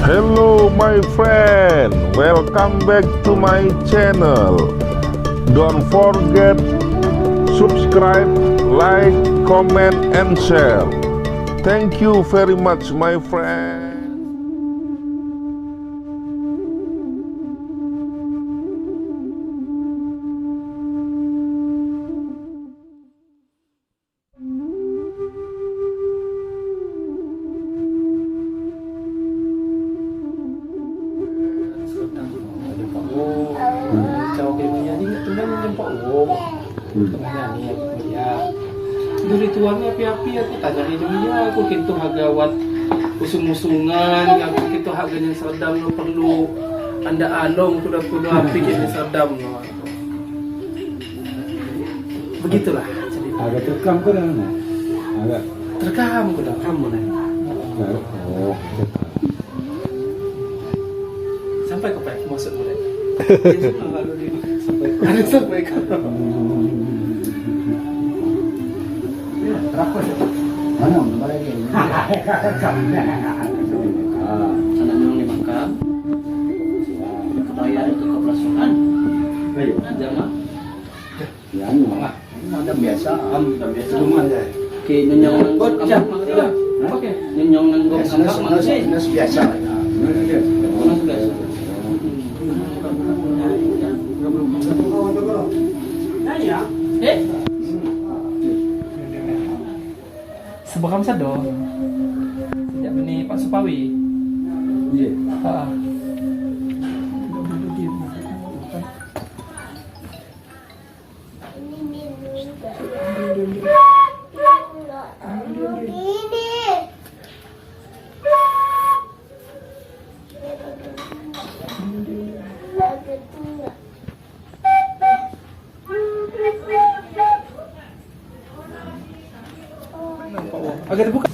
Hello my friend, welcome back to my channel. Don't forget subscribe, like, comment and share. Thank you very much, my friend. Itu ritualnya api-api aku tanya dia, aku kintu harga wat usung-usungan, aku kintu harganya serdam lo perlu anda along kuda kuda api jadi serdam lo. Begitulah cerita. Agak terekam ke dah? Agak terekam kuda kamu nih. Oh. Sampai ke pak maksud mulai. Sampai sampai ke. Berapa sih? Mana lagi? Anak yang dimakan kebaya itu kepelasuhan. Ayo. Jama. Ya, ada biasa, biasa. Cuma aja. Ke nyenyong nanggong kambang. Oke. Nyenyong nanggong kambang maksudnya. Biasa. Mas biasa. Eh? Sebekam sado. Sejak ini Pak Supawi. Iya. Ah. Agak terbuka.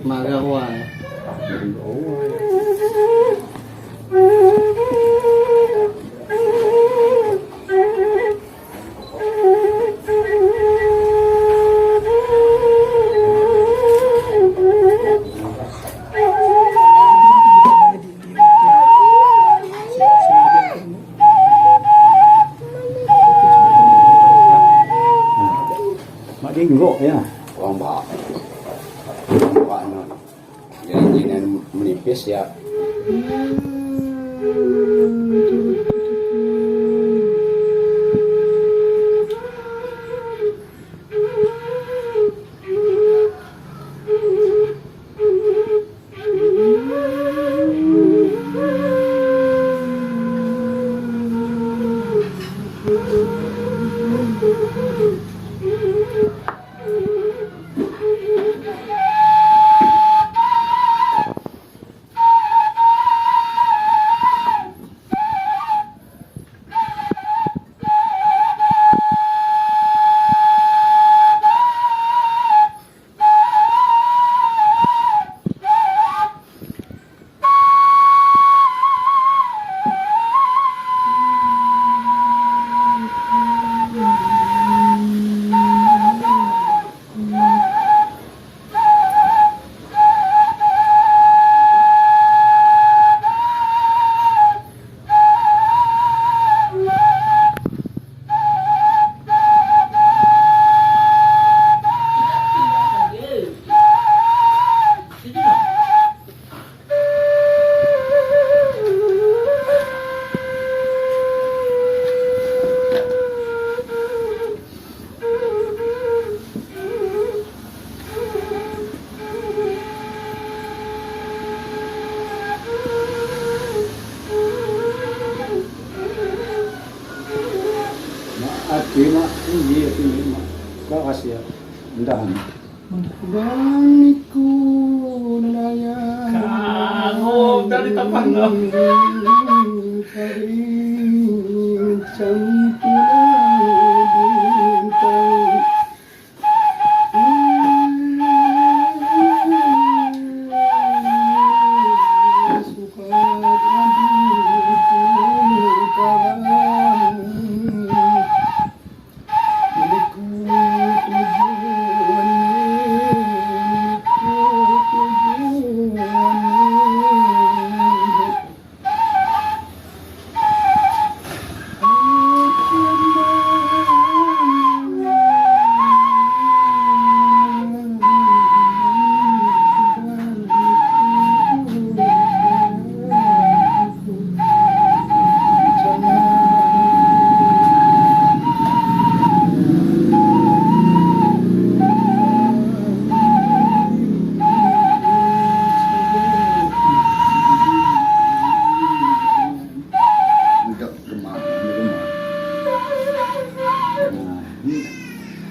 Magawa. Mak dinggok ya. Orang bak. Orang bak no. Jadi jinan menipis ya. Mak ati mak tinggi tinggi mak. Kau kasih ya. Endahan. Baniku nelayan. Kangum dari tapan lo. Suka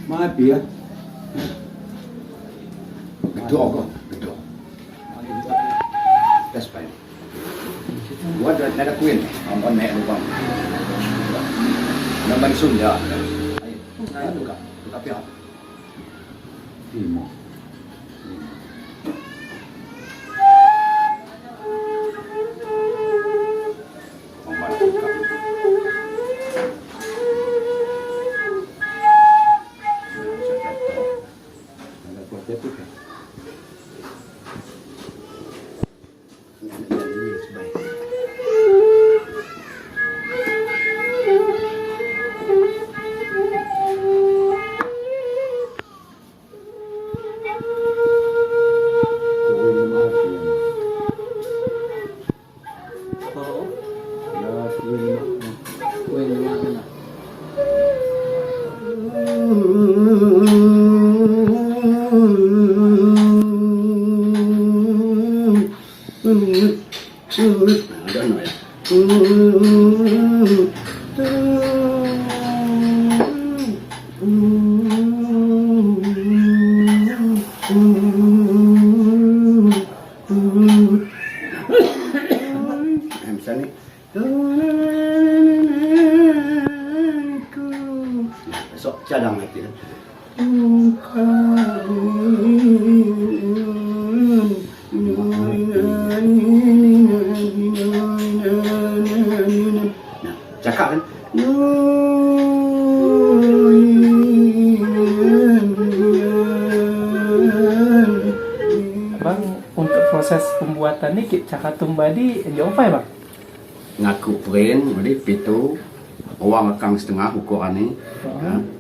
Maaf ya. Gedor kok, gedor. Tes paling. Gua ada kuin, ampun naik lubang. Namban Sunda. Ayo, buka, buka pihak. Lima. Besok cadang hati. Nah, cakap kan? Bang, untuk proses pembuatan ni cara tumbadi jauh apa ya, Bang? Ngaku perin, jadi pitu uang akang setengah ukuran ni,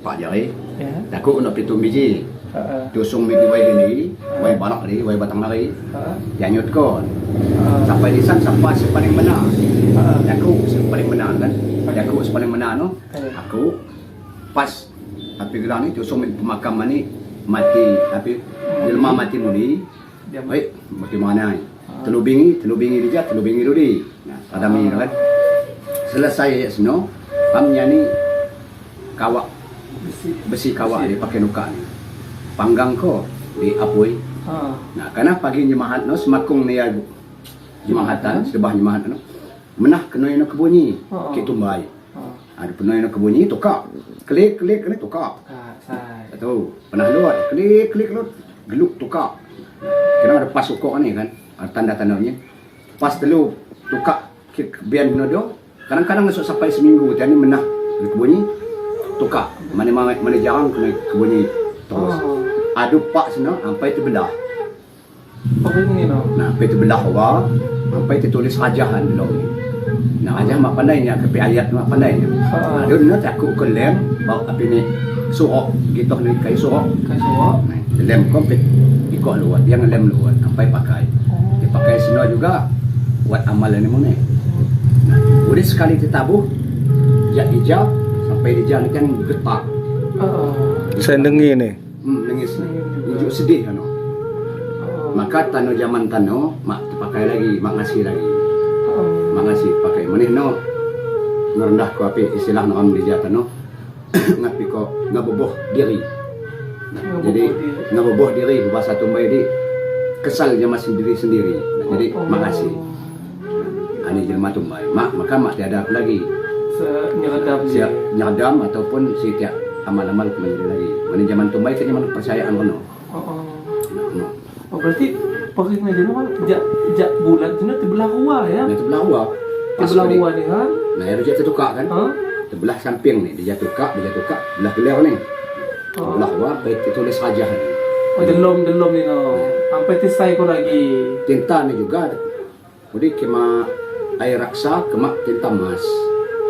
pak jari. Ya. Aku nak pitu biji. Tusung midi wai ini, wai balak ni, wai batang lari. Janyut kon. Sampai di sana sampai sepaling benar. Aku sepaling benar kan. Aku sepaling benar no. Aku pas api gelang ni tusung pemakaman ni mati tapi jelma mati muni. Baik, mati mana ni? Telubingi dia, telubingi dulu. Nah, sadami kan. Selesai seno, pamnya ni kawak besi kawak dia pakai nuka ni. Panggang ko di apoi. Nah, karena pagi jemaat no semakung ni ya jemaatan, sebah jemaat no. Menah kena no kebunyi, ki tumbai. Ada pernah no kebunyi tukak. Klik klik kena tukak. Tahu, pernah luar klik klik lu geluk tukak. Kena ada pas ukok ni kan, ada tanda-tandanya. Pas telu tukak bian kena do. Kadang-kadang masuk sampai seminggu tian ni menah kebunyi tukak. Mana mana jarang kena kebunyi terus. Adu pak seno sampai terbelah. Apa ini no? Nah, sampai terbelah wa, sampai tertulis rajahan dulu ni. Nah, rajah mak pandainya ke ayat mak pandainya. Adu no takut ke lem bawa api ni surok gitu ni kayu surok. Kayu surok. Nah, lem komplit ikut luar, dia ngelem luar sampai pakai. Dia pakai seno juga buat amalan ni mana. Nah, boleh sekali tertabuh jak hijau sampai hijau ni kan getak. Saya dengi ni. Nangis. Unjuk sedih kan. Maka tano zaman tano mak terpakai lagi, mak ngasih lagi. Mak ngasih pakai. Maneh no ngerendah ko api istilah no am di tano. Ngapi ko ngaboboh diri. Nah, jadi ngaboboh diri bahasa Tumbai di kesal sama sendiri sendiri. Nah, jadi makasih. Ani jelma Tumbai. Mak maka mak tiada aku lagi. Nyeredam siap nyeredam ataupun si tiap amal-amal kembali lagi. Mana zaman Tumbai kan zaman kepercayaan kono. Oh, berarti pergi jelma jak bulan tu terbelah ruah ya. Nah, terbelah ruah. Terbelah ruah ni kan. Nah, dia tertukar kan. Terbelah samping ni, dia jatuh kak, belah gelar ni. Belah ruah, baik tertulis rajah ni. Oh, delom ni no. Sampai tesai kau lagi. Tinta ni juga. Jadi kema air raksa, kemak tinta emas.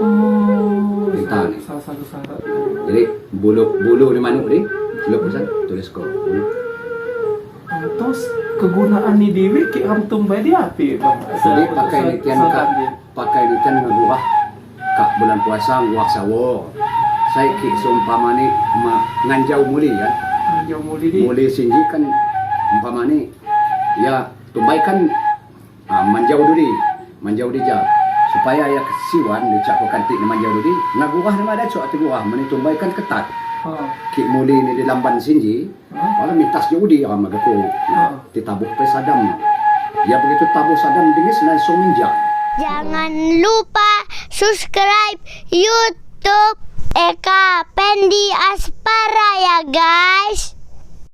Oh, tinta ni. Salah satu syarat. Jadi bulu ni manuk ni, celup pesan tulis kau. Bulu. Terus kegunaan ni dewi ki ram tumbai dia api bang. Jadi pakai ni tian kak, pakai ni tian ngurah kak bulan puasa ngurah sawo. Saya ki seumpama ni nganjau muli kan. Nganjau muli di. Muli singgi kan umpama ni ya tumbai kan manjau duri, manjau dija. Supaya ya kesiwan dia cak ko kantik ni manjau duri, ngagurah nama ada cok ati gurah, mani tumbai kan ketat. Ki muli ni di lamban sinji, malah mintas judi orang magaku. Nah, ditabuh pe sadam. Ya begitu tabuh sadam dingis langsung minjak. Jangan lupa subscribe YouTube Eka Pendi As.